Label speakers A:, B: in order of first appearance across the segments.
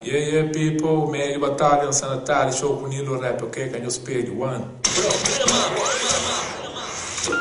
A: Yeah yeah people, mi é Hélio Batalha, N sta na Tarde Show ku Nilo Rap, ok? Ka nhos perde, one.
B: Programa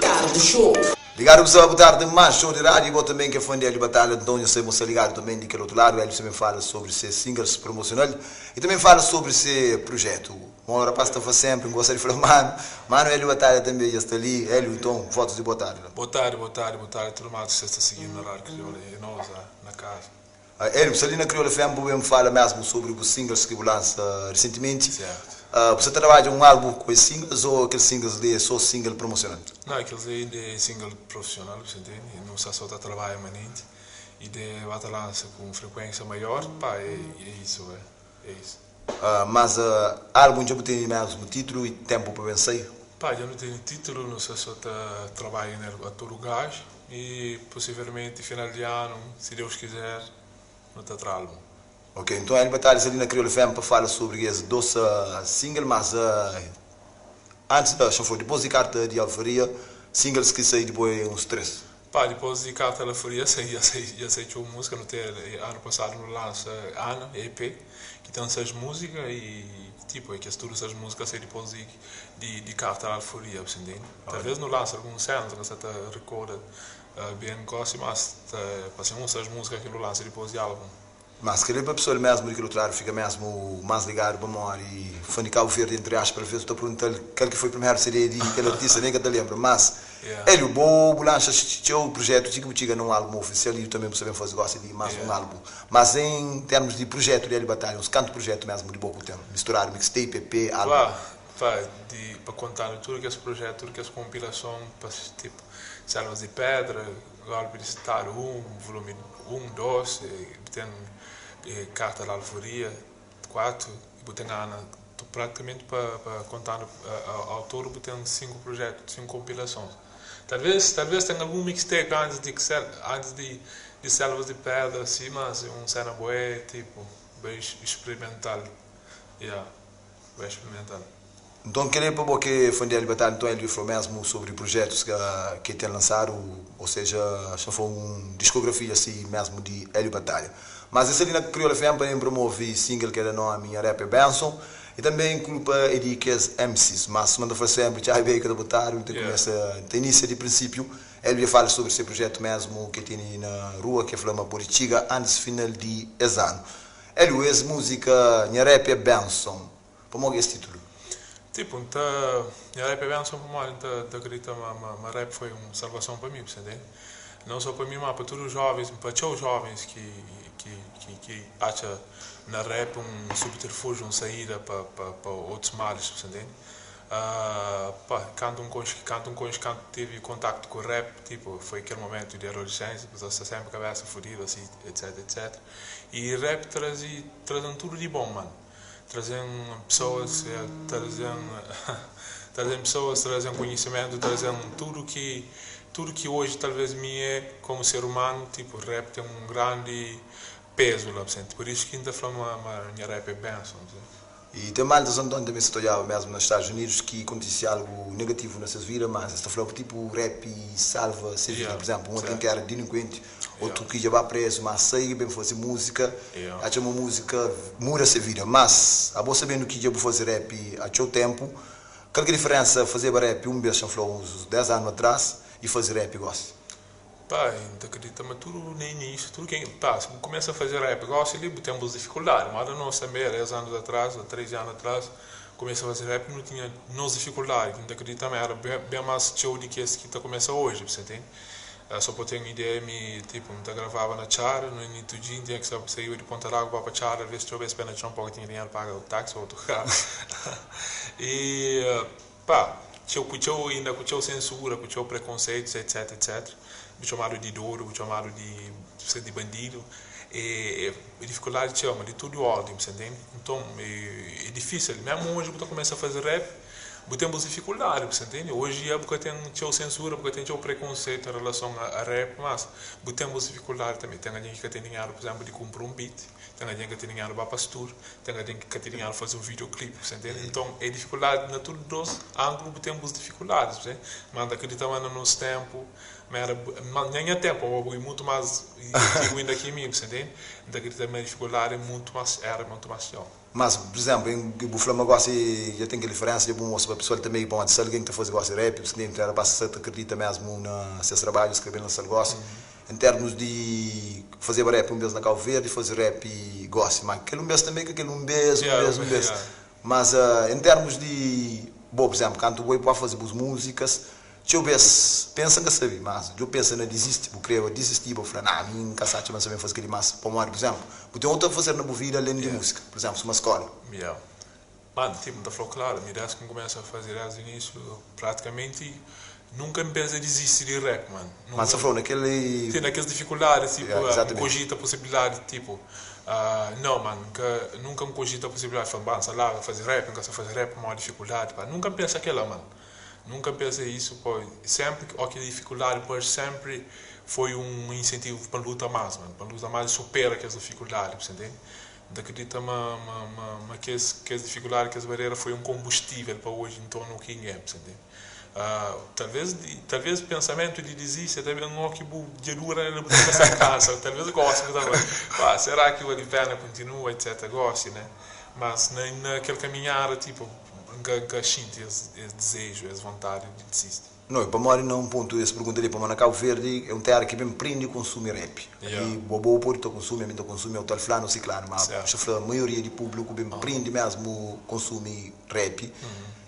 B: Tarde Show.
C: Ligadu bu sta bu tarde mas show di rádio e bo também ki é fã di Hélio Batalha então nho sai bo sta ligadu também di kel otu ladu Hélio também fala sobre se singles promocional e também fala sobre se projeto mo rapaz ta fla sempre n gosta di fla manu manu Hélio Batalha também dja sta li Hélio então votos di boa tarde la.
A: Boa tarde, boa tarde, boa tarde tudu malta ki sta sigindo na Rádio Kriola é nos la na casa.
C: Hélio, bu sta li na Kriola FM bu ben fala mesmu sobri bu singles ki bu lansa resentimenti.
A: Certo.
C: Bu sta trabadja un álbum ku es singles ou kel singles li é só single promosional?
A: Não, aqueles aí é single profissional, você entende? Não está só a trabalhar manente e de bata lança com frequência maior, pá, é, é isso, é, é isso.
C: Mas álbum dja bu tene mesmu títulu e tempu pa ben sai?
A: Pá, já não tem título, não sei só tá trabalhando a todo gás e possivelmente final de ano, se Deus quiser, não tá tra álbum.
C: Ok, então Hélio Batalha sta li na Kriola FM pa fala sobri es dos single, mas antes da, xa foi dipôs di Carta di Alferia, singles ki sai dipôs é uns 3.
A: Pá, depois de Carta da Alferia, sai, já sei, já sei txeu música, não tem, ano passado não lança Ana, EP, que tem seis músicas e tipo, é que as todas as músicas sai depois de, de, de Carta da Alferia, você entende? Talvez não lança alguns cenas, que você tá recorda bem gosto, mas tá, para ser seis músicas que não lança depois de álbum.
C: Mas querer para a pessoa mesmo de outro lado fica mesmo mais ligado para memória e fã de Cabo Verde, entre aspas, às vezes estou a perguntar qual que foi o primeiro CD de aquele artista, nem que te lembro, mas
A: Yeah.
C: Hélio, bo lança seu projeto, tinha que chega num álbum oficial e eu também sabem fazer gosta de mais um
A: Yeah.
C: álbum. Mas em termos de projeto de Hélio Batalha, uns canto projeto mesmo de pouco tempo, misturar mixtape, EP, álbum.
A: Pá, pá, de, para contar tudo que esse projeto, tudo que essa compilação, pa, tipo, Selvas de Pedra, Golpe de Estado 1, volume 1, 2, tem Carta da Alforia 4, e tem Ana, tô praticamente para pa contar ao todo, tem cinco projetos, cinco compilações. Talvez, talvez tenha algum mixtape antes de, antes de, de Selvas de Pedra, assim, mas um cena boa, tipo, bem experimental. Yeah, bem experimental.
C: Então, querer para você fã de Hélio Batalha, então ele falou mesmo sobre projetos que, que tem lançado, ou seja, já foi uma discografia assim mesmo de Hélio Batalha. Mas esse ali na Crioula FM também promove single que era nome Minha Rap é Benção e também culpa é de que as MCs, mas manda fazer sempre, tchau bem que eu botar, então
A: Yeah.
C: começa, tem início de princípio, ele já fala sobre esse projeto mesmo que tem na rua, que é Flama Poritiga, antes final de esse ano. Hélio, essa música Minha Rap é Benção, como é esse título?
A: Tipo, então, minha rap é benção para mim, então, acredito, ma, ma, ma rap foi uma salvação para mim, você entende? Não só para mim, mas para todos os jovens, para todos os jovens que, que, que, que acham na rap um subterfúgio, uma saída para, para, para outros males, você entende? Pá, quando um quando um quando tive contacto com o rap, tipo, foi aquele momento de adolescência, você está sempre a cabeça fodida, assim, etc, etc. E rap trazia, trazendo tudo de bom, mano. Trazendo pessoas, trazendo, trazendo pessoas, trazendo conhecimento, trazendo tudo que hoje talvez me é como ser humano, tipo, rap tem um grande peso lá, por isso que ainda falo, uma minha rap é benção.
C: E tem malta Antônio também se olhava mesmo nos Estados Unidos que acontecia algo negativo nessas vidas, mas está falando tipo rap salva se vida,
A: Yeah,
C: por exemplo, um
A: certo.
C: que era delinquente, outro que já vai preso, mas sai bem fazer música,
A: Yeah.
C: acha uma música muda se vida, mas a boa sabendo que já vou fazer rap há seu tempo, qual que é a diferença fazer rap um vez, falou uns 10 anos atrás e fazer rap gosto?
A: Pá, ainda acredito, mas tudo no início, tudo quem, pá, se começa a fazer rap, gosta ali, temos dificuldade, mas nós também, 10 anos atrás, ou 3 anos atrás, comecei a fazer rap, não tinha nos dificuldade, ainda acredito também, era bem, bem mais show do que esse que está começando hoje, você entende? Só para ter uma ideia, me, tipo, me gravava na Chara, no início do dia, tinha que sair de Ponta d'Água para Chara, às vezes eu pena de um pouco, tinha dinheiro para pagar o táxi ou outro carro. E, pá, tinha, tinha, ainda com tinha censura, com tinha preconceitos, etc, etc. Me chamaram de douro, me chamaram de, de bandido. E, e dificuldade tinha, mas de tudo ordem, você entende? Então, é, é difícil. Mesmo hoje, você começa a fazer rap, temos dificuldade, você entende? Hoje é porque tem tinha censura, porque tem tinha preconceito em relação a, a rap, mas temos dificuldade também. Tem alguém que tem dinheiro, por exemplo, de comprar um beat, tem alguém que tem dinheiro para pastor, tem alguém que tem dinheiro para fazer um videoclipe, você entende? Então, é dificuldade na todos os ângulos, temos dificuldades, você? Mas acreditamos no nosso tempo, Ma era, ma nha nha tempo, abo é muito mais antigo ainda que mim, você entende? Então acredita ma dificuldade é muito mais, era muito mais txeu.
C: Mas, por exemplo, em bu fla ma gosi dja ten kel diferensa, dja bu mostra pa pesoal tanbe pamodi si algen ki ta faze gosi rap, bu sta era basta sa ta akredita mesmu na ses trabadju, es ka ben lansa-l gosi. Em termus di fazeba rap un bes na Cabo Verde, faze rap gosi, ma kel un bes tanbe ka kel un bes, un bes, un bes. Mas em termus di bo, por exemplo, kantu bo ba faze bus múzikas, Txeu bes, pensa N ka sabe, mas djo pensa na dizisti, bu kreba dizistiba, bu fla, Nah, mi N ka sa txeu, ma N sa ben faze kel-li más. Pamodi, pur izénplu, bu ten otu a fazer na bu vida alén di múzika, pur izénplu, suma skóla.
A: Yeah. Mano, tipo, N ta fla-u klaru, mi dés ki N kumesa faze désdi inísiu, pratikamenti nunka N pensa dizisti di rap, mano.
C: Mas N sa fla-u, na kel.
A: Sim, na kes difikuldadi, tipo, N kojita posibilidadi, tipo, Nau, mano, N ka, nunka N kojita posibilidadi di fla, Bah, N sa larga faze rap, N ka sa faze rap pamodi difikuldadi, pá. Nunka N pensa kela, mano. Nunka N pensa isu, pô, sempri ki oki difikuldadi parse sempri foi un insentivu pa N luta mas, man, pa N luta mas i supera kes difikuldadi, bu sa ntende? N ta kridita ma ma ma ma kes kes difikuldadi, kes barera foi un konbustivel pa oji N torna u ki N é, bu sa ntende? Talvez talvez pensamentu di dizisti ta ben oki bu dja dura nel bu ta kumesa kansa, talvez gosi bu ta fla, pá, sera ki bali pena kontinua etc. Gosi, né? Mas na na kel kaminhada, tipo, N ka, N ka xinti es, es dizeju, es vontadi di disisti.
C: No, e pamodi na un pontu es pergunta li, pamodi na Kabu Verdi é un tera ki ben prende konsumi rap. Ali bo bo pode ta konsumi, ami ta konsumi, ou tal flanu, siklanu, ma xa fla maioria di públiku ben prende mesmu konsumi rap.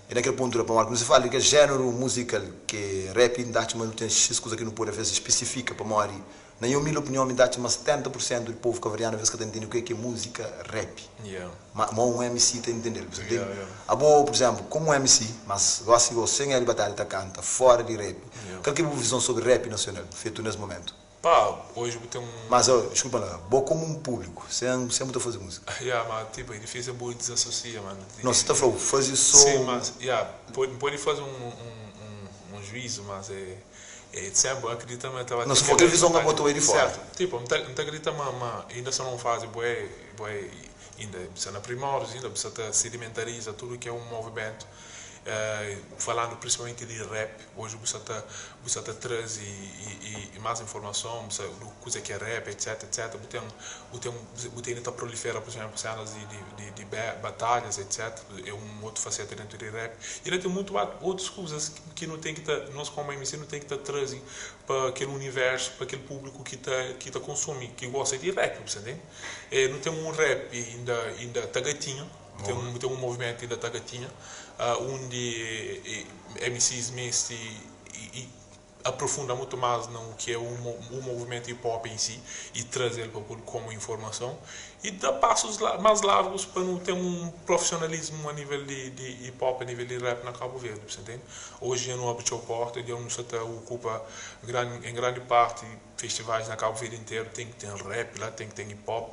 C: E na kel pontu la, pamodi ku nu sta fala di kel jéneru muzikal ki é rap, N ta atxa ma nu ten xis kuza ki nu pode avês spesifika, pamodi Na nha umildi opinion, mi ta atxa ma 70 pur sentu di povu kaverdianu aves ka ta ntende kue ki é múzika rap. Ma ma un MC ta ntende-l, bu sa ntende? Abo, pur izénplu, komu un MC, mas gosi go sen Hélio Batalha ta kanta fora di rap, kal ki é bu vizon sobri rap nasional fetu nes momentu?
A: Pa, oji bu ten un.
C: Mas, oh, diskulpa la, bo komu un públiku, sen sen bu ta faze múzika.
A: Ya, ma tipo, é difísil bu dizasosia, mano.
C: No, si ta fla-u, faze so.
A: Sim, mas, ya, pode, pode faze un un un juízo, mas é. É sempre acredita ma ta
C: Não, se for aquela visão que botou aí de fora.
A: Certo. Tipo, N ta acredita ma ma inda sa num fase bué bué inda sa na primórdios inda sa ta sedimentariza tudo que é um movimento falando principalmente di rap hoje bu sa ta bu sa ta traze e e mais informason bu sa kuze que é rap etc etc bu ten bu ten bu ten ta prolifera por exemplo cenas di di di batalhas etc é um outro faceta dentro di rap e ainda tem muito outros coisas ki nu ten ki ta, nos komu MC nu ten ki ta traze pa kel universu, pa kel públiku ki ta ki ta konsumi, ki gosta di rap, bu sa ntende? E nu ten un rap inda inda ta gatinha, nu ten nu ten un movimentu inda ta gatinha, undi MCs meste i aprofunda mutu mas na u ki é u movimentu hip hop em si i traze-l pa públiku komu informason i da pasus mas largus pa nu ten un profisionalismu a nivel di di hip hop, a nivel di rap na Kabu Verdi, bu sa ntende? Oji dja nu abri txeu porta, dja nu sa ta okupa grandi en grandi parti festivais na Kabu Verdi interu ten ki ten rap la, ten ki ten hip hop,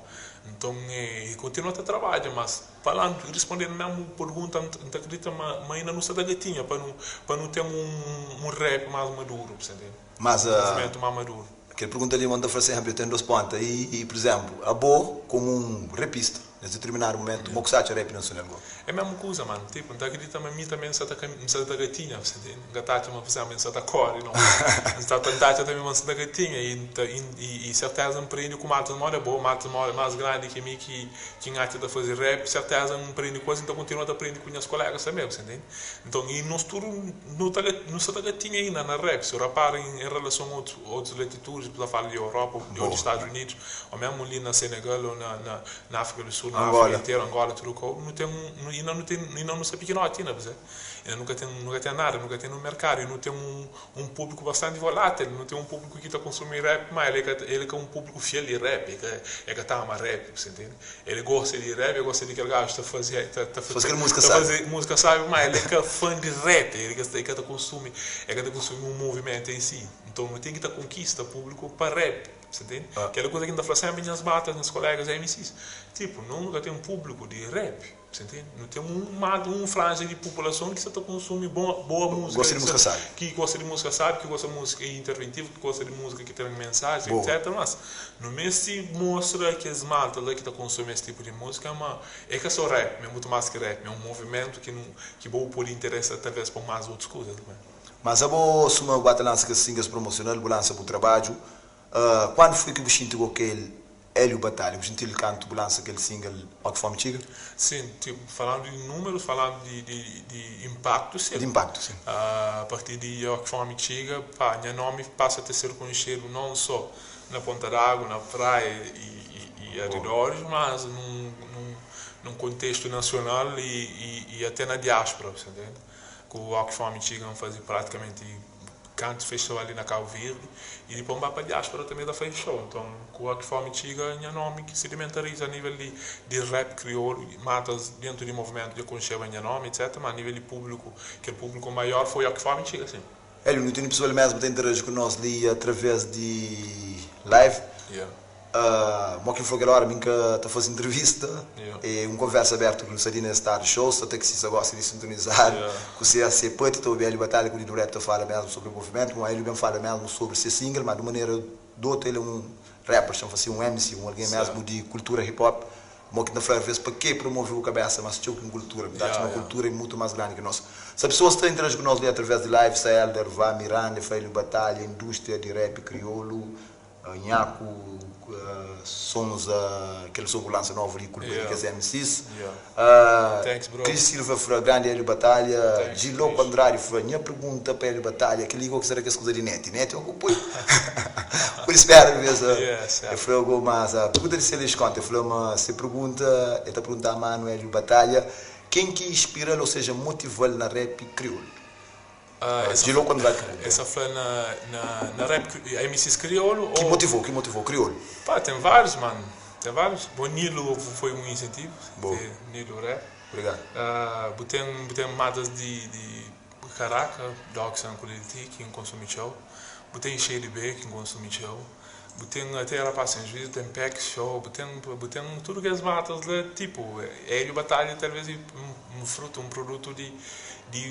A: nton e kontinua ta trabadja, mas falandu, rispondendu mesmu pergunta, N ta kridita ma ma inda nu sa ta gatinha pa nu pa nu ten un un rap mas maduru, bu sa ntende?
C: Mas
A: Un movimentu mas maduru.
C: Kel pergunta li, ma N ta fla senpri, ten dos ponta. I, pur izénplu, abo komu un repista, nes ditirminadu mumentu, mo ku sa atxa rap nasional go?
A: É mesmu kuza, manu. Tipu, N ta akridita ma mi tanbe N sa ta kami, N sa ta gatinha, bu sa ntende? N ka ta atxa ma, pur izénplu, N sa ta kóre, nau. N sa ta, N ta atxa tanbe ma N sa ta gatinha i N ta, i, i, i serteza N prende ku matas moda bo, matas moda más grandi ki mi ki, ki N atxa ta faze rap, serteza N prende ku es, N ta kontinua ta prende ku nhas kolégas tanbe, bu sa ntende? Nton, i nos tudu nu ta, nu sa ta gatinha inda na rap. Si bu rapara en relason a otus, otus latitudis, bu ta fala di Europa, ou di Stadus Unidus, ou mesmu li na Senegal, ou na, na, na Áfrika du Sul, na Áfrika interu, Angola, tudu kau, nu ten un, inda nu ten, inda nu sta pikinoti inda, bu sabe? Inda nu ka ten, nu ka ten nada, nu ka ten un merkadu, i nu ten un, un públiku bastanti volátil, nu ten un públiku ki ta konsumi rap, ma el é ka, el é ka un públiku fiel di rap, el ka, el ka ta ama rap, bu sa ntende? El gosta di rap, el gosta di kel gaju ta faze, ta, ta,
C: Faze kel múzika
A: ta
C: sábi.
A: faze múzika sábi, ma el é ka fã di rap, el ka, el ka ta konsumi, el ka ta konsumi un movimentu en si. Nton nu ten ki ta konkista públiku pa rap, bu sa ntende? Kel kuza ki N ta fla sénpri nhas batas, nhas kolégas MCs, tipu, no nu ka ten públiku di rap, bu sa ntende? Nu ten un ma un franja di populason ki sa ta konsumi bon boa múzika,
C: Gosta di
A: ki sa
C: múzika sábi.
A: ki gosta di múzika sábi, ki gosta di múzika interventivu, ki gosta di múzika ki ten mensajen,
C: Boa.
A: etsétera. Mas nu meste mostra kes malta la ki ta konsumi es tipu di múzika ma é ka só rap, ma é mutu más ki rap, ma é un movimentu ki nu ki bo pode interesa talvês pa más otus kuzas tanbê.
C: Mas abo suma bu ba ta lansa kes singles promosional, bu lansa bu trabadju, kuandu foi ki bu xinti ku kel Hélio Batalha? Bu xinti-l kantu bu lansa kel single Ó Ki Fome Txiga?
A: Sim, tipo, falando di números, falando di impacto, sim.
C: Di impacto, sim.
A: A partir di Ó Ki Fome Txiga, pá, nha nomi passa a ter ser konxedu non só na Ponta d'Água, na Praia e arredores, mas num contexto nacional e até na diáspora, você entende? Ku Ó Ki Fome Txiga N faze praticamente kantu festival li na Cabo Verde e dipôs N ba pa diáspora também ta faze show. Então, ku Ó Ki Fome Txiga nha nomi ki sedimentariza a nível di rap kriolu, matas dentu di movimentu dja konxeba nha nomi, etc. Ma a nível di públiku, kel públiku maior foi Ó Ki Fome Txiga, sim.
C: Hélio, nu tene pessoal mesmu ta interagi ku nos li através di live.
A: Yeah.
C: Mo ki N fla kel ora, mi N ka ta faze entrevista.
A: Yeah.
C: É un konversa abertu ki nu sta li na es tardi show. Sta taxista gosta di sintonizadu
A: Yeah.
C: ku se pati ta obi Hélio Batalha ku Lido Rap ta fala mesmu sobri movimentu. Mo Hélio ben fala mesmu sobri se single, ma di un manera di otu el é un rapper, txon fla si, un MC, un algen mesmu
A: Certo.
C: di kultura hip hop. Mo ki ta fla alvês pa ke promove bu kabesa mas txeu ki un kultura. Mi ta atxa ma kultura é mutu mas grandi ki nos. Se pesoas ta interagi ku nos li através di live, sa Elder, Vá, Miranda, Faelio Batalha, Indústria di Rap Kriolu, Nhaku, Sons, kel som ku lansa novu li, kulpa di kes MCs. Cris Silva fla, Grandi Hélio Batalha. Djiloco Andrade fla, Nha pergunta pa Hélio Batalha, kel li go ki será kes kuza di net? Net é o ku poi. Pode spera di vez e fla go mas pergunta di Celis Conte e fla ma se pergunta e ta pergunta manu Hélio Batalha ken ki inspiral ou seja motival na rap kriolu. Djiloco Andrade pergunta.
A: Essa fla na rap MCs kriolu
C: Ki motivou ki motivou kriolu?
A: Pá tem vários mano tem vários bom Nilo foi um incentivo Nilo rap.
C: Obrigado.
A: Bu tem bu tem matas di Caraka, Dogson ku Lil T ki N konsumi txeu, bu ten Shady B ki N konsumi txeu, bu ten até rapaz sen juizu, ten Pex Show, bu ten tudu kes matas la, tipo, Hélio Batalha talvez é un frutu, un produtu di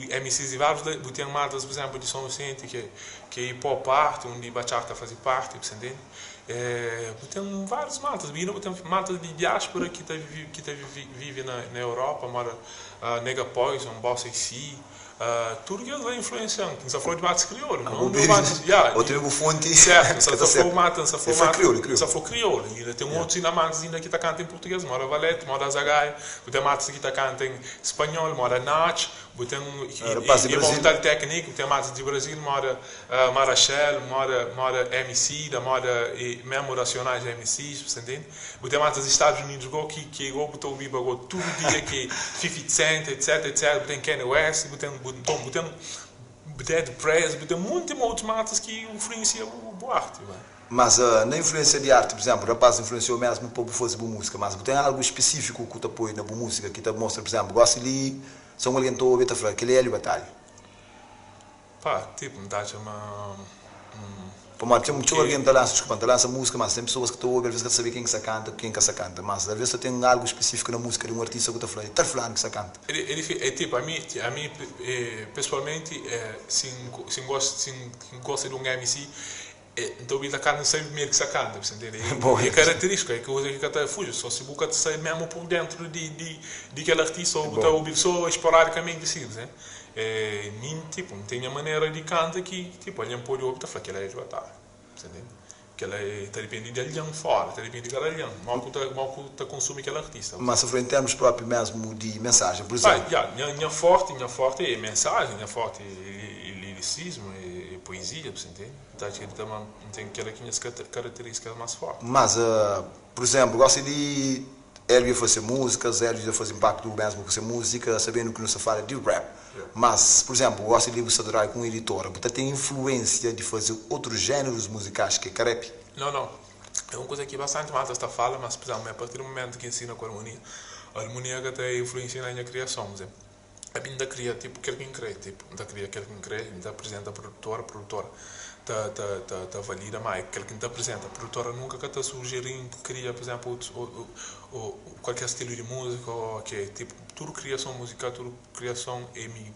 A: MCs di várius la, bu ten matas, por exemplo, di São Vicente ki é hip hop art, undi Bachata faze parti, bu sa ntende? Bu ten várius matas, inda bu ten matas di diáspora ki ta vive na Europa, moda Nega Poison, Bossa AC, tudu kes la influencian. N sa fla di matas kriolu, não di matas, yeah,
C: Ou também bu fonte
A: certo, N
C: ka ta
A: sa fla
C: sertu.
A: mata, N sa
C: E
A: fla
C: fla
A: mata,
C: kriolu,
A: N
C: kriolu.
A: sa fla kriolu. Inda ten otus inda matas inda ki ta kanta em português, moda Valete, moda Azagaia, bu ten matas ki ta kanta em espanhol, moda Nach, bu ten
C: Rapaz di
A: e bom
C: Brasil.
A: tal técnico, bu ten matas di Brasil, moda Marachel, moda MC, da moda e mesmo Racionais MCs, você entende? Bu ten matas di Estados Unidos go ki go bu ta obiba go tudu dia ki 50 Cent, etc, etc, bu ten Kanye West, bu ten bu, então, bu ten Dead Prez, bu ten monti outros matas ki influencia bu arte, vai.
C: Mas na influência di arte, por exemplo, rapaz influenciou mesmo pa bu faze bu música, mas bu ten algo específico ku ta poi na bu música ki ta mostra, por exemplo, gosta li, se un alguém ta obi ta fla, kel é Hélio Batalha.
A: Pá, tipo, N ta atxa ma
C: Pamodi ten txeu
A: ki
C: algen ta lansa, desculpa, ta lansa música, mas tem pessoas que ta obi, às vezes ka ta saber quem que sa canta, quem ka sa canta, mas às vezes ta ten algo específico na música di un artista ku ta fla, é tal fulano ki sa canta.
A: É tipo, a mi pessoalmente, se gosta de um MC, então ele canta, não sabe primeiro que se canta, você entende?
C: Bom,
A: É característica, é coisa que tá fuge, só se você sabe mesmo por dentro de aquele artista ou tá ouvir só esporadicamente assim, né? Nem, tipo, não tem a maneira de canta que, tipo, alguém pode ouvir e tá falando que ela é de batalha, você entende? Que ela é, tá depende de alguém fora, tá depende de alguém, mal que tá consome aquele artista.
C: Mas se for em termos próprios mesmo de mensagem, por
A: Pá,
C: exemplo,
A: yeah, minha forte é mensagem, minha forte é liricismo, é poesia, você entende? Então acho que ele também tem aquela que minhas características mais fortes.
C: Mas, por exemplo, gosta de Hélio ia fazer músicas, Hélio ia fazer impacto mesmo com essa música, sabendo que não se fala de rap. Mas, por exemplo, gosta de você adorar com editora, você tem influência de fazer outros gêneros musicais que é rap?
A: Não, não. É uma coisa que bastante mais esta fala, mas, por exemplo, a partir do momento que ensina com harmonia, a harmonia que até influencia na minha criação, por exemplo. A mim ainda cria, tipo, aquilo que crê, tipo, ainda cria aquilo que crê, ainda apresenta a produtora tá valida, mas aquilo que te apresenta, a produtora nunca que tá sugerindo, cria, por exemplo, outro, ou qualquer estilo de música, ou que tipo, tudo criação musical, tudo criação é minha,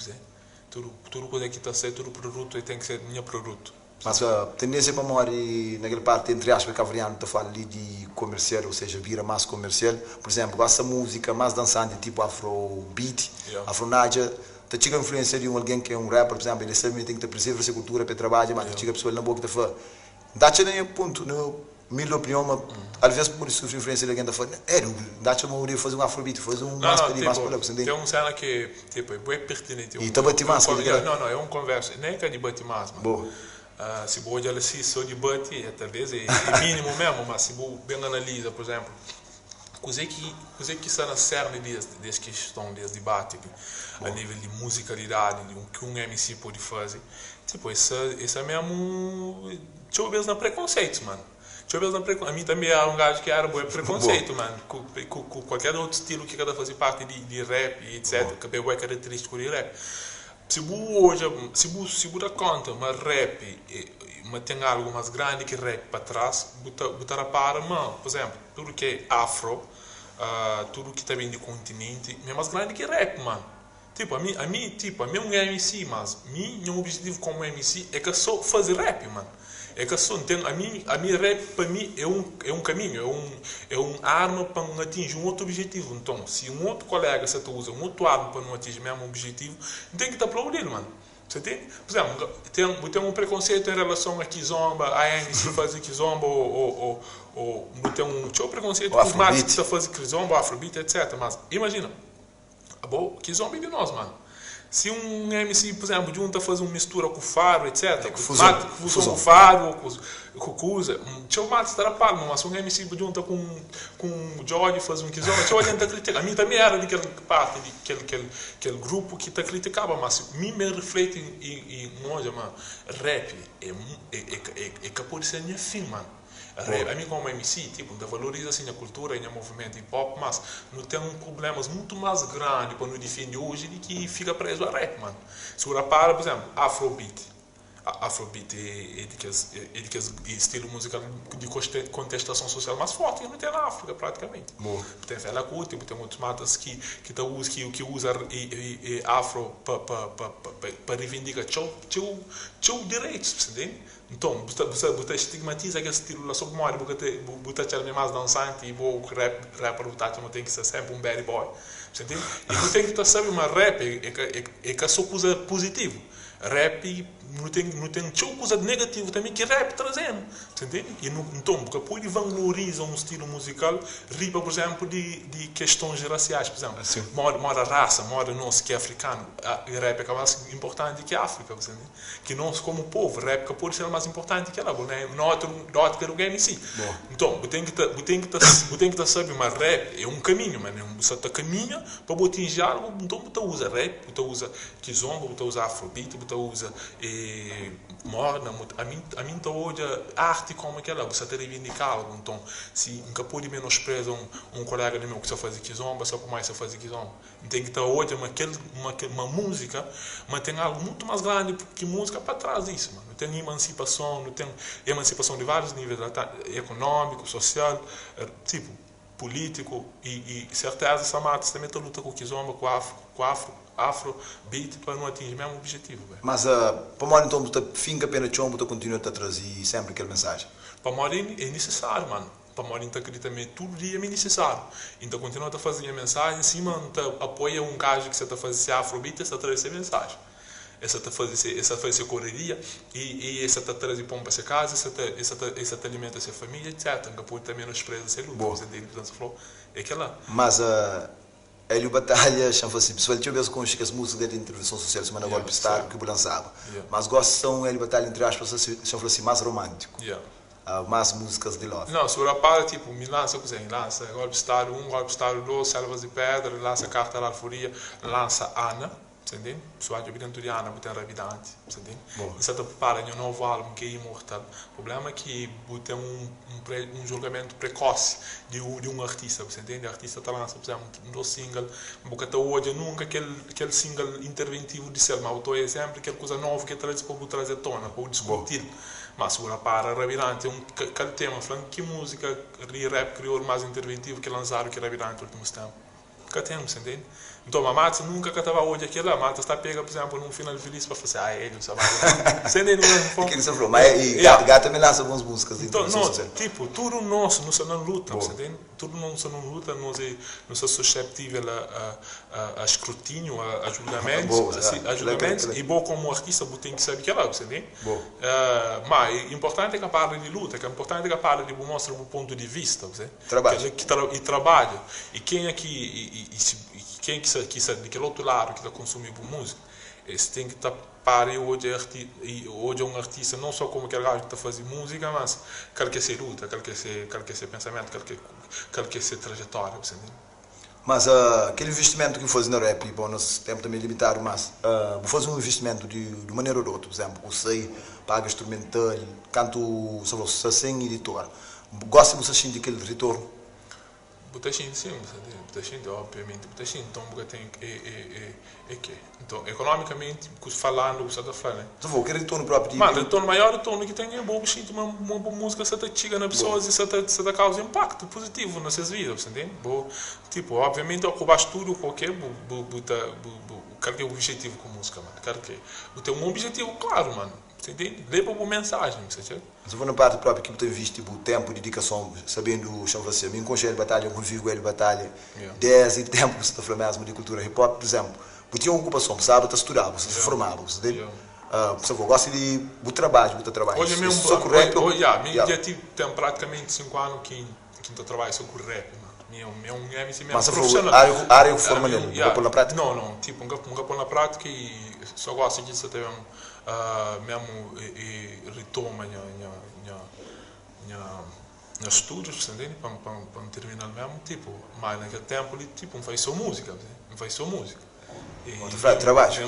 A: tudo coisa que está ser, tudo produto tem que ser minha produto.
C: Mas a tendência para morrer naquela parte, entre aspas, cavriano, tá falando ali de comercial, ou seja, vira mais comercial. Por exemplo, gosta música mais dançante, tipo afrobeat, afro naja. Ta txiga influênsia di un algen ki é un rapper, pur izénplu, el sabe ma el ten ki ta prezerva se kultura pa el trabadja, má ta txiga pesoa li na bo ki ta fla, N ta atxa na nha pontu, na humildi opinion, ma alvês pode sufri influênsia di algen ta fla, Ê, N ta atxa ma bu debe faze un afrobeat, faze un
A: Não,
C: más pa
A: não,
C: li, más pa
A: tipo,
C: la, bu sta
A: tem
C: ntende?
A: um cena que, tipo, é bué pertinente,
C: E ta bati
A: é um
C: más kel-li
A: yeah,
C: kel-la.
A: não, não, é um conversa, nem é que é de bate más, mano.
C: Boa.
A: Ah, se bu odja-l si só de bate, é, talvez é, é mínimo mesmo, mas se bu bem analisa, por exemplo, kuzê ki, kuzê ki sta na cerne des, des questão, des debate li, a
C: Boa.
A: nível de musicalidade, de um que um MC pode fazer, tipo, essa, essa mesmo, txeu bes na preconceitos, mano. Txeu bes na precon... A mim também era um gajo que era bué
C: Boa.
A: preconceito, mano, com, com, com qualquer outro estilo que cada fazia parte de rap e etc,
C: Boa.
A: que é bué característico de rap. Se bu odja, se bu, se bu da conta ma rap, ma ten algo mais grande que rap pa trás, bu ta repara ma, por exemplo, tudo que é afro, ah, tudo que ta bem de continente, é mais grande que rap, mano. Tipo, a mim, tipo, a mim é um MC, mas mim, meu objetivo como MC é que só fazer rap, mano. É que só, tem, a mim rap para mim é um caminho, é um arma para atingir um outro objetivo. Então, se um outro colega se tu usa um outro arma para não atingir o mesmo objetivo, tem que te aplaudir, mano. Você tem, por exemplo, tem um preconceito em relação a Kizomba, a MC fazer Kizomba ou, ou tem um, tinha um preconceito
C: O
A: com os matos que
C: afrobeat.
A: tá fazendo Kizomba, Afrobeat, etc. Mas imagina, bom, Kizomba é de nós, mano. Se um MC, por exemplo, junta fazer uma mistura com faro,
C: É
A: etc.,
C: que
A: com
C: fusão,
A: mate, fusão com
C: fusão.
A: faro ou com coisa, um, o mate estará palmo, mas se um MC junta com o George faz um kizomba, tinha gente a criticar. A mim também era daquela parte, daquele aquele, aquele grupo que te criticava, mas mim me reflete em, em, olha, mano, rap é, é, é, é, é que pode ser minha fim, mano.
C: Boa.
A: A mim como MC, tipo, ainda valoriza assim a cultura e o movimento hip hop, mas não tem um problemas muito mais grande para nos defender hoje de que fica preso a rap, mano. Se o rapaz, por exemplo, Afrobeat. Afrobeat é, é de que é de que estilo musical de contestação social mais forte que não tem na África, praticamente.
C: Boa.
A: Tem Fela Kuti, tem outros matas que, tá, que usa e, e afro para pa, pa, pa, pa reivindicar seu, seu, seu direitos, entende? Então, você, você, você estigmatiza aquele estilo lá, só como porque você tá mais dançante e vou rap, rapper, você tem que ser sempre um bad boy. Você entende? E você tem que saber, mas rap é, é, é, é que é só coisa positiva. Rap não tem coisa de negativo também que rap trazendo. Você entende? E não, então, porque depois valoriza um estilo musical, riba, por exemplo, de questões raciais, por exemplo.
C: Assim.
A: Mora, mora raça, mora nós que é africano, a rap é mais importante que a África, você entende? Que nós como povo, rap que pode ser mais importante que ela, né? Nota, nota que o game em si.
C: Boa.
A: Então, você tem que você tem que você tem que saber, mas rap é um caminho, mano, você tá caminha para atingir algo, então você usa rap, você usa kizomba, você usa afrobeat, você usa eh, morna, a mim tá hoje arte como aquela, você tá reivindicar algo, então, se nunca pode menosprezar um colega meu que só faz kizomba, só por mais só faz kizomba. Tem que estar hoje uma, uma, uma música, mas tem algo muito mais grande que música para trás disso, mano. Não tem emancipação, não tem emancipação de vários níveis, tá? Econômico, social, tipo, político e certeza essa mata também está luta com o kizomba, com o afro, afro beat para não atingir o mesmo objetivo, velho.
C: Mas, uh, para morrer, então, você finca pena chão, você continua a trazer sempre aquela mensagem.
A: Para morrer é necessário, mano. Para morrer então acredita também todo dia é necessário. Então continua a fazer a mensagem, em cima então, apoia um gajo que você está fazendo afrobeat, você traz essa mensagem. Essa tá fazendo essa faz correria e essa tá trazendo pão para sua casa, essa tá essa tá essa tá alimenta sua família, etc. Não pode também menospreza essa luta,
C: Boa.
A: você entende o que você falou? É aquela.
C: Mas, Hélio Batalha, chama assim, pessoal, tinha mesmo com as músicas de intervenção social, semana
A: Yeah,
C: golpe Star,
A: sim.
C: que eu lançava.
A: Yeah.
C: Mas gosto são Hélio Batalha, entre aspas, assim, chama assim, mais romântico.
A: Yeah.
C: Mais músicas de love.
A: Não, se o rapaz, tipo, me lança, coisa, lança Golpe Estado 1, Golpe Estado 2, Selvas de Pedra, lança Carta da Alforia, lança Ana, você entende? Pessoal de dentro de Ana, tem Rabidante, você entende?
C: Boa.
A: E você está preparando um novo álbum que é Imortal. O problema é que tem um, um, um julgamento precoce de um artista, você entende? O artista está lançando, por exemplo, um dois single, porque até hoje nunca aquele, aquele single interventivo de ser, mas eu estou sempre aquela coisa nova que traz para trazer à tona, para discutir. Mas se o rapaz Rabidante é um aquele tema, falando que música de rap crioulo mais interventivo que lançaram que Rabidante nos últimos tempos. Ka ten, você entende? Então, ma mata nunca ka ta ba odja kela, mata sta pega, por exemplo, num final feliz pa fala assim, ah, ele sa ba. Você entende?
C: Aquilo você falou, mas e
A: Yeah.
C: Gato, Gato também lança boas músicas,
A: Então,
C: então,
A: não,
C: não,
A: tipo, tudo nosso, nós não luta,
C: Boa.
A: você entende? Tudo nosso não luta, nós é, nós é susceptível a escrutínio, a julgamentos,
C: Boa,
A: a julgamentos,
C: Claro,
A: e bom como artista, você tem que saber que é lá, você entende?
C: Boa.
A: Mas é importante que a parte de luta, que é importante que a parte de mostrar o ponto de vista, você
C: Trabalho.
A: Que, e trabalho. E quem é que e se, e quem que que se, daquele outro lado que está consumindo música, esse tem que estar para e hoje é e hoje é um artista não só como aquele gajo que está fazendo música, mas quer que ser luta, quer que ser pensamento, quer que ser trajetória, você entende?
C: Mas aquele investimento que faz na rap, bom, nosso tempo também é limitado, mas vou fazer um investimento de maneira ou de outra, por exemplo, eu sei, paga instrumental, canto, se você sem editor, gosta de você sentir aquele retorno?
A: Bu ta xinti sim, bu ta xinti, obviamente, bu ta xinti. Então, bu tem é que. Então, economicamente, falando, você está falando, né?
C: Se for aquele retorno próprio de...
A: Mano, retorno maior retorno que tem é bom, sinto uma boa música, você tá chega na pessoas e você tá causa impacto positivo nas suas vidas, você entende? Bo, tipo, obviamente, eu baixo tudo qualquer, bu, bu, bu, tá, bu, bu, quero que é o objetivo com música, mano. Quero que eu tenho um objetivo claro, mano. Você entende? Leva uma mensagem, você entende?
C: Se for na parte própria que você investe tipo, tempo, dedicação, sabendo, chama você, mim com o Batalha, eu convivo com ele Batalha, 10 e tempo que você está falando mesmo de cultura hip hop, por exemplo, você tinha uma ocupação, você sabe, você estudava, você se formava, você entende? Você gosta de o trabalho, você trabalha.
A: Hoje mesmo,
C: só com rap,
A: hoje, yeah, minha objetivo tem praticamente 5 anos que eu trabalho só com rap, mano. Minha é um MC mesmo
C: Mas você falou,
A: profissional.
C: área que forma nele,
A: Yeah.
C: pôr na prática?
A: Não, não, tipo, nunca pôr na prática e só gosto disso até mesmo, mesmo e retoma minha estudos, você entende? Para terminar mesmo, tipo, mas naquele tempo ali, tipo, não faz só música, não faz só música. E,
C: Trabalho.
A: É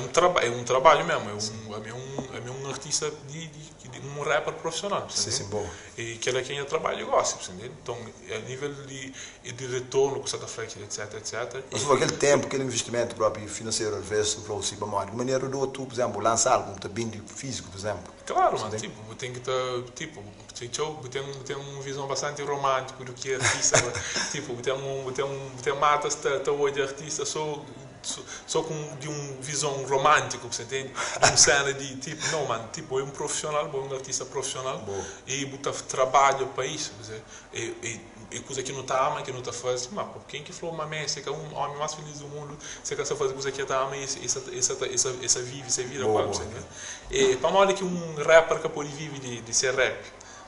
A: um trabalho mesmo, é um artista de um rapper profissional, você
C: Sim, sim,
A: entende?
C: bom.
A: E que ele é quem eu trabalho e gosta, você entende? Então, a nível de retorno que você está falando, etc, etc.
C: Mas foi aquele tempo, aquele investimento próprio financeiro, às vezes, para o de maneira do outro, por exemplo, lançar algo, um bem físico, por exemplo.
A: Claro, mano, tipo, tem que estar, tipo, tem uma visão bastante romântica do que é artista, tipo, tem matas, tá hoje artista, só com de uma visão romântica, você entende? De uma cena de tipo, não, mano, tipo, é um profissional, um artista profissional.
C: Boa.
A: E botar trabalho para isso, você, e coisa que não tá ama, que não tá fazendo, mas pô, quem que falou uma messa, que é um homem mais feliz do mundo, você quer só fazer coisa que tá ama e essa vive, essa vida,
C: Boa,
A: qual,
C: boa.
A: você entende? E para modo que um rapper que pode vive de ser rap,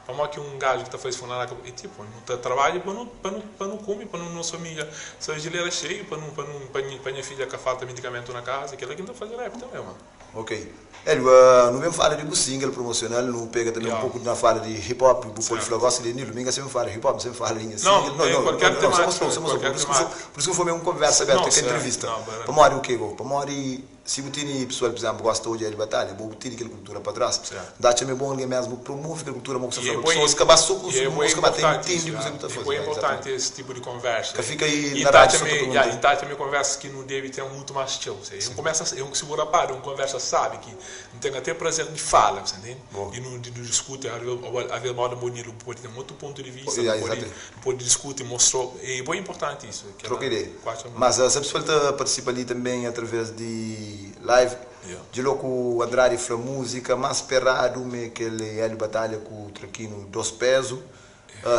A: para modo que um gajo que tá fazendo funeral, e tipo, não tá trabalho para não comer, para não nossa família, se a geleira cheia, para não, para não, para minha, para minha filha que falta medicamento na casa, aquilo que não tá fazendo rap também, mano.
C: Ok. Hélio, no mesmo fala de single promocional, não pega também um pouco na fala de hip hop, o pode falar gosta de Nilo, ninguém sempre fala hip hop, sempre fala em
A: Não,
C: single.
A: é qualquer temática,
C: somos,
A: qualquer
C: por isso que foi,
A: temática.
C: por isso que foi mesmo conversa aberta,
A: Não,
C: que
A: certo,
C: entrevista.
A: não, barato.
C: Para mori o que, go? Para mori, se você tem pessoal, por exemplo, gosta hoje de batalha, vou ter aquela cultura para trás.
A: Certo.
C: Dá também bom alguém mesmo promove aquela cultura, mas você
A: E é
C: fala,
A: bem-
C: pessoas que passou
A: e é
C: consumir
A: bem
C: música, mas tem
A: importante
C: entende
A: isso,
C: o que você está
A: é
C: fazendo.
A: bem
C: é,
A: importante
C: exatamente.
A: esse tipo de conversa.
C: Que fica aí
A: E
C: na
A: tá
C: rádio, só
A: também,
C: todo mundo.
A: yeah, e tá também conversa que não deve ter muito mais chill. Você começa, eu se for para, uma conversa sabe que não tem até prazer de fala, você entende?
C: Boa.
A: E não de não discute, às vezes moda bonito pode ter um outro ponto de vista,
C: Yeah,
A: pode,
C: exatamente.
A: pode discutir, mostrou. É bem importante isso. Que
C: Troca
A: ela-
C: ideia.
A: quase uma-
C: Mas essa pessoa tá participa ali também através de live.
A: Yeah.
C: De louco Andrade fra música, mais perrado me que ele Hélio Batalha com o Traquino dos Peso.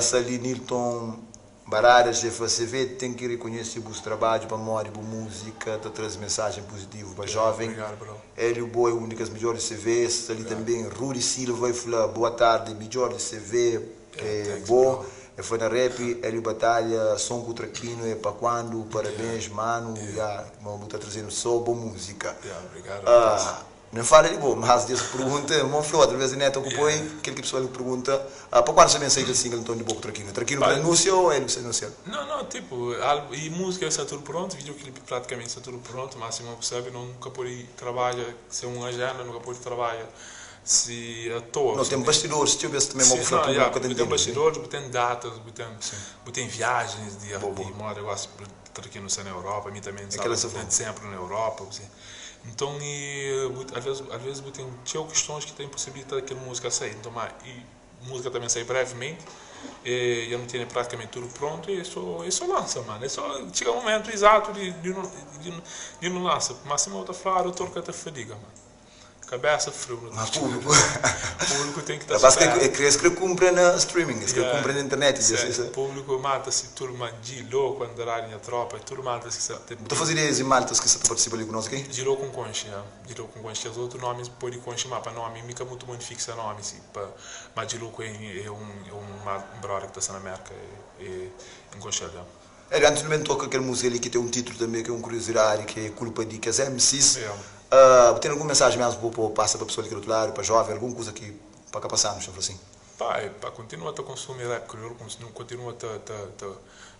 C: Sali Nilton Baradas de FCV tem que reconhecer o trabalho para morrer, boa música, tá traz mensagem positiva para jovem.
A: Obrigado, bro.
C: Hélio Boa é uma das melhores CVs, ali também Rudi Silva e falou boa tarde, melhor de CV, é,
A: thanks,
C: bom.
A: bro.
C: É foi na rap, Hélio Batalha, som com o Traquino, é para quando, parabéns, mano, yeah, mano, tá trazendo só boa música.
A: Yeah, obrigado.
C: Não fala de bom, mas dessa pergunta, irmão falou, através da net ocupou, aquele que a pessoa pergunta, para quando você sai aquele single então de boca Traquino? Traquino
A: Pá.
C: para anúncio ou ele você anuncia?
A: Não, não, tipo, e música está tudo pronto, videoclipe praticamente está tudo pronto, máximo percebe, nunca pode trabalhar, se é uma agenda, nunca pode trabalhar se à toa.
C: Não, tem bastidores, se tivesse também uma
A: Sim,
C: oferta
A: não, yeah,
C: pública,
A: tem bastidores, tem datas, tem viagens de,
C: Boa,
A: de
C: boa.
A: moda, eu gosto de aqui no na Europa, a mim também, sabe,
C: Aquela safra.
A: sempre na Europa, assim. Então, e, às vezes tem tinha questões que tem possibilidade que a música sair, então, mas, e música também sai brevemente. E dja nu tene praticamente tudu prontu e so e so lansa mano e so txiga momentu izatu di di nu di nu lansa ma sima bu ta fla adotor ka ta fadiga mano kabesa friu nu ta
C: Ma públiku
A: públiku ten ki ta
C: Rapaz kre
A: spera
C: e kre es kre kunpra na streaming es kre
A: yeah
C: kunpra na internet dja
A: certo
C: sa
A: públiku mata si tudu ma djilo ku Andrade nha tropa e tudu mata si sa ta
C: Bu ta faze ideia di maltas ki sa ta partisipa li ku nos ki?
A: Djilo ku nkonxe ya djilo ku nkonxe kes otu nomis pode konxe ma pa nomi mi ka mutu bon di fiksa nomi si pa Ma Djiluku é un é un brother ki ta sta na Merka e N konxe-l ja.
C: Hélio, antis nu ben toka kel múzika li ki ten un títulu tanbe ki é un kuriozidadi ki é Kulpa di kes MCs, bu ten algun mensaji mesmu pa bu pasa pa pesoal di kel otu ladu, pa jóven, algun kuza ki pa ka pasa-nu, xa fla sin?
A: Pa, é pa kontinua ta konsumi rap kriolu, kontinua ta ta ta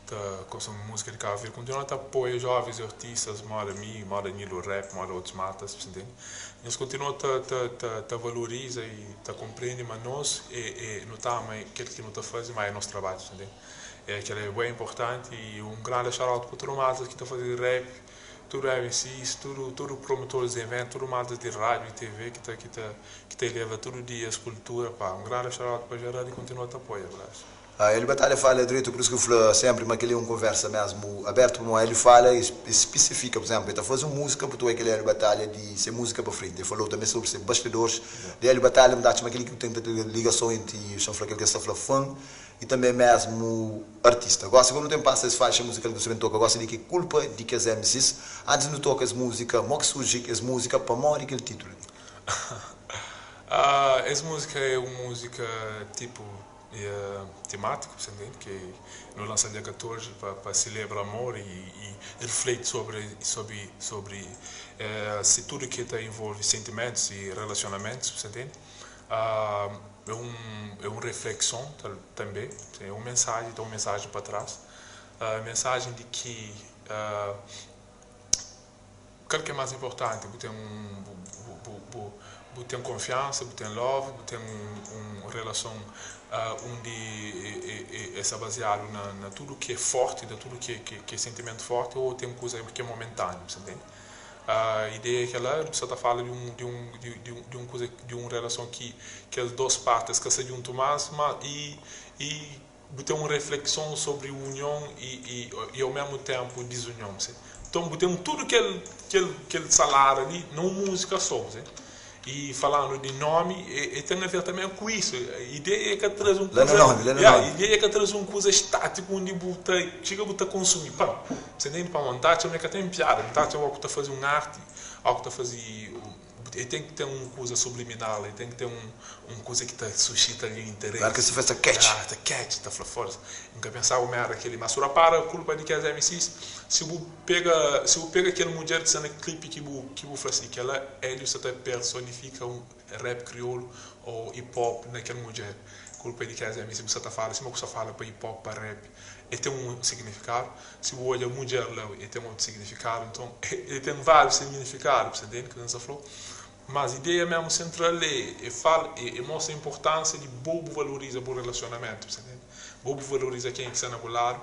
A: ta konsumi múzika di Cabo Verde, kontinua ta apoia jovens artistas moda mi, moda Nilo Rap, moda otus matas, bu ntende? Nhos kontinua ta ta ta ta valoriza y ta konprende ma nos é é nu ta ama kel ki nu ta faze ma é nos trabadju, bu ntende? É kel é bué inportanti y un grande shout out pa tudu matas ki ta faze rap, tudu MCs, tudu tudu promotores di eventu, tudu matas di rádiu y TV ki ta ki ta ki ta eleva tudu dia es kultura, pa un grande shout out pa geral y kontinua ta apoia, brasu.
C: Hélio Batalha fala dretu, por isso ki eu fla sempri ma keli é un konversa mesmu abertu, pamodi Hélio fala e spesifika, por exemplo, el ta fazi un múzika bu ta oi kel Hélio Batalha di se múzika pa frenti, el falou tanbe sobri se bastidores di Hélio Batalha, bu ta atxa ma keli ki ten ta ten ligason entri, xa fla kel ki es ta fla fan e tanbe mesmu artista. Gosi kua nu ten pasa es faixa muzikal ki nu sta ben toka gosi di ki kulpa di kes MCs, antis di nu toka es múzika, mo ki surji es múzika, pamodi kel titulu li?
A: Es múzika é un múzika tipu temátiku, bu ta ntende, ki nu lansa dia 14 pa selebra amor i rifleti sobri sobri si tudu ki ta envolve sentimentus i relasionamentus, bu ta ntende. É un é un reflekson tanbe, é un mensaji, ten un mensaji pa tras, mensajen di ki Kal ki é más inportanti? Bu ten bu ten konfiansa, bu ten love, bu ten un relason undi e sta baziadu na tudu ki é fórti, na tudu ki é sentimentu fórti ô ten kuza ki é momentániu, bu sta ntende? Ideia é kel-la, bu sta ta fala di un di un di un kuza di un relason ki kes dôs párti es ka sta djuntu más, má i i Bu ten un reflekson sobri union i i au mesmu tenpu dizunion, si. Nton bu ten tudu kel kel kel salada li na un múzika so, si. I falandu di nomi e ten a ver tanben ku isu. Ideia é ka traze un
C: Lá na
A: kuza,
C: nomi, lá na
A: ya,
C: nomi.
A: ideia é ka traze un kuza estátiku undi bu ta txiga bu ta konsumi. Pa, bu ntende? Pamodi N ta atxa ma e ka ten piada. N ta atxa ma ku ta faze un arti, au ku ta faze E ten ki ten un kuza subliminal, e ten ki ten un kuza ki ta suscita ali un
C: Claro
A: interesi.
C: ki si faz ta catch.
A: Ah, ta catch, ta fla foda-se. N ka pensaba ma era kel-li. Ma su rapara kulpa di kes MCs, si bu pega, si bu pega kel mudjer ki sta na klipi ki bu, ki bu fla si, kel-la Hélio sa ta personifika un rap kriolu ou hip hop na kel mudjer. Kulpa é di kes MC, bu sa ta fala sima ku sa fala pa hip hop, pa rap. E ten un signifikadu. Si bu odja mudjer la, e ten otu signifikadu. Nton, e ten várius signifikadu, bu sta ntende kuzê ki N sta fla-u? Mas ideia mesmu sentral é, é fala, é mostra inportánsia di bo bu valoriza bu relasionamentu, bu sta ntende? Bo bu valoriza ken ki sta na bu ladu,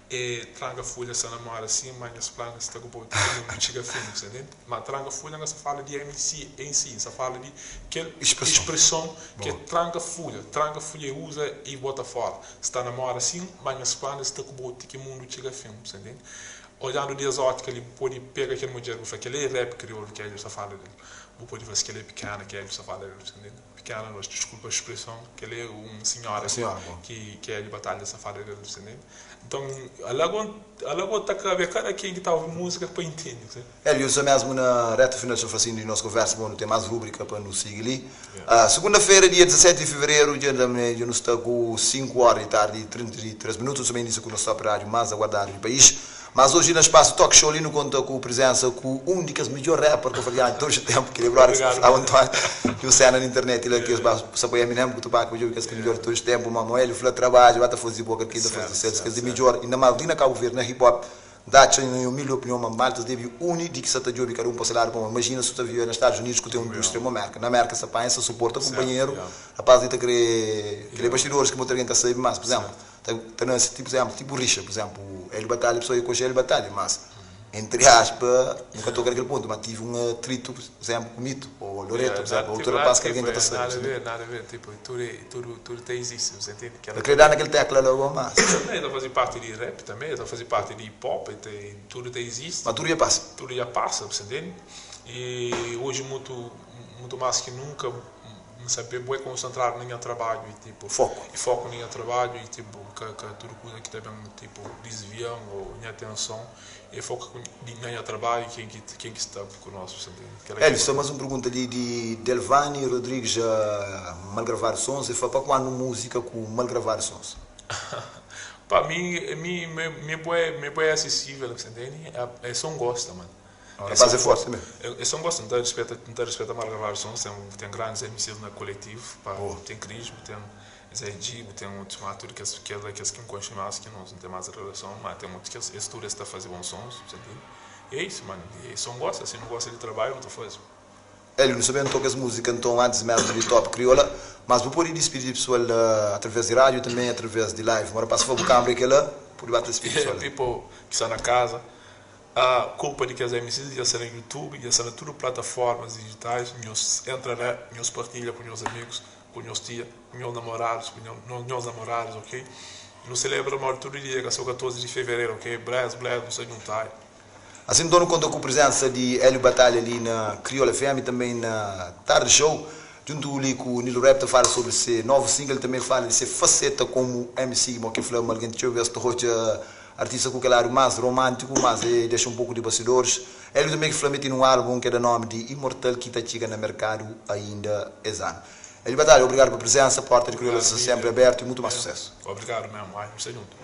A: e tranka fulha sta na moda sin, ma nhas planu sta ku bo ti ki mundu txiga fin, bu sta ntende? Ma tranka fulha N ka sta fala di MC em si, N sta fala di kel
C: Expreson.
A: expreson ki é
C: Boa.
A: tranka fulha. Tranka fulha é uza i bota fora. Sta na moda sin, ma nhas planu sta ku bo ti ki mundu txiga fin, bu sta ntende? Odjandu di es ótika li, bu pode pega kel mudjer bu fla kel-li é rap kriolu ki Hélio sta fala del. Bu pode fla si kel-li é pikena ki Hélio sta fala del, bu sta ntende? Pikena no, diskulpa spreson, kel-li é un sinhora
C: Un sinhora, bo.
A: ki ki Hélio Batalha sta fala del, bu sta ntende? Nton, alago alago ta kabe kada ken ki ta obi múzika pa intende, bu sta.
C: Hélio, so mesmu na reta final xa fla sin di nos konversa, bon nu ten mas rubrika pa nu sigi li. Segunda-fera, dia 17 di fevereru, dja dja nu sta ku 5 ora di tardi i 33 minutu, nu sta ben inisiu ku nos top rádiu mas aguardadu di país. Mas oji na spasu Talk Show li nu konta ku prizensa ku un di kes midjor rapper kabuverdianu di todos os tempu, kel brother ki sta flaba António di un sena na internet la ki es ba sa poi Eminem ku Tupac pa djobe kes ki midjor di todos os tempu, ma Hélio fla trabadju ba ta fazi boka di ken ta fazi susesu, kes di midjor inda mas li na Kabu Verdi na hip hop. N ta atxa, na nha umildi opinion, ma maltas debe uni di ki sa ta djobe kada un pa se ladu. Pamodi imajina si bu ta vive na Stadus Unidus ku ten un indústria mo Merka. Na Merka sa panha, sa suporta kunpanheru, rapaz li ta kre kre bastidoris ki mutu algen ka sabe. Mas, pur izénplu, ta ta nase ti, pur izénplu, tipu rixa, pur izénplu, Hélio Batalha, pesoa e konxe Hélio Batalha, mas Entre aspa, nu ka toka na kel pontu, ma tive un atritu, pur izénplu, ku Mito ô Loreto, pur izénplu, otu rapás ki algen ka ta sabe.
A: Nada a ver, nada a ver, tipo, tudu tudu tudu ta izisti, bu ta intende?
C: El krê da na kel tekla la gó, mas.
A: Também, el ta faze parti di rap também, el ta faze parti di hip hop, el ta, tudu ta izisti.
C: Ma tudu dja pasa.
A: Tudu dja pasa, bu ta intende? E oji mutu, mutu más ki nunka, N sabe bo é konsentradu na nha trabadju y tipo.
C: Foku.
A: Y foku na nha trabadju y tipo ka ka tudu kuza ki ta ben tipo disvia-m ô nha atenson é foka ku na nha trabadju y ken ki ken ki sta ku nos bu sa ntende. Kela ki
C: Hélio, sta mas un pergunta li di Delvani Rodrigues Malgravado Sons, el fla pa kuandu múzika ku Malgravado Sons?
A: Pa mi mi mi bo é mi bo é asesível bu sa ntende é só un gosta man.
C: Rapaz é forte também.
A: É só um gosto, nta respeita, nta respeita marca vários sons, tem, tem grandes MCs na coletivo, pá, tem Cris, tem Zé G, tem outros mais, tudo que que que que me conhecem mais, que nós não tem mais relação, mas tem outros que esse tudo está fazer bons sons, você entende? E é isso, mano, e é só um gosto, assim, não gosta de trabalho, não tô fazendo.
C: Hélio, nu sabendo toca es música então antes mesmo di Top Crioula, mas bu pode dispidi pessoal através di rádio também através di live. Mora passa pa bu câmara kela, pode ba ta dispidi pessoal.
A: People ki sta na casa, A culpa di kes MCs dja sta na YouTube, dja sta na tudu plataformas digitais, nhos entra la, nhos partilha ku nhos amigus, ku nhos tia, ku nhos namoradus, ku nhos namoradas, ok? Nu celebra modi tudu dia, ka so 14 di fevereru, ok? Bless, bless, nu sta djuntadu.
C: Asin nton nu konta ku prizensa di Hélio Batalha li na Crioula FM i tanbem na Tarde Show, djuntu li ku Nilo Rap ta fala sobri se novu single, tanbem fala di se faseta komu MC, mo ki fla ma algen txeu bes ta odja Artista ku kel ladu más romántiku, mas e dexa un poku di bastidores. Hélio tanbê ki fla ma e tene un álbun ke da nómi di Imortal ki ta txiga na merkadu ainda es anu. Hélio Batalha, obrigadu pa prezensa, porta di Kriola sta senpri abertu i mutu más susesu.
A: Obrigadu mesmu, ai, nu sta djuntu.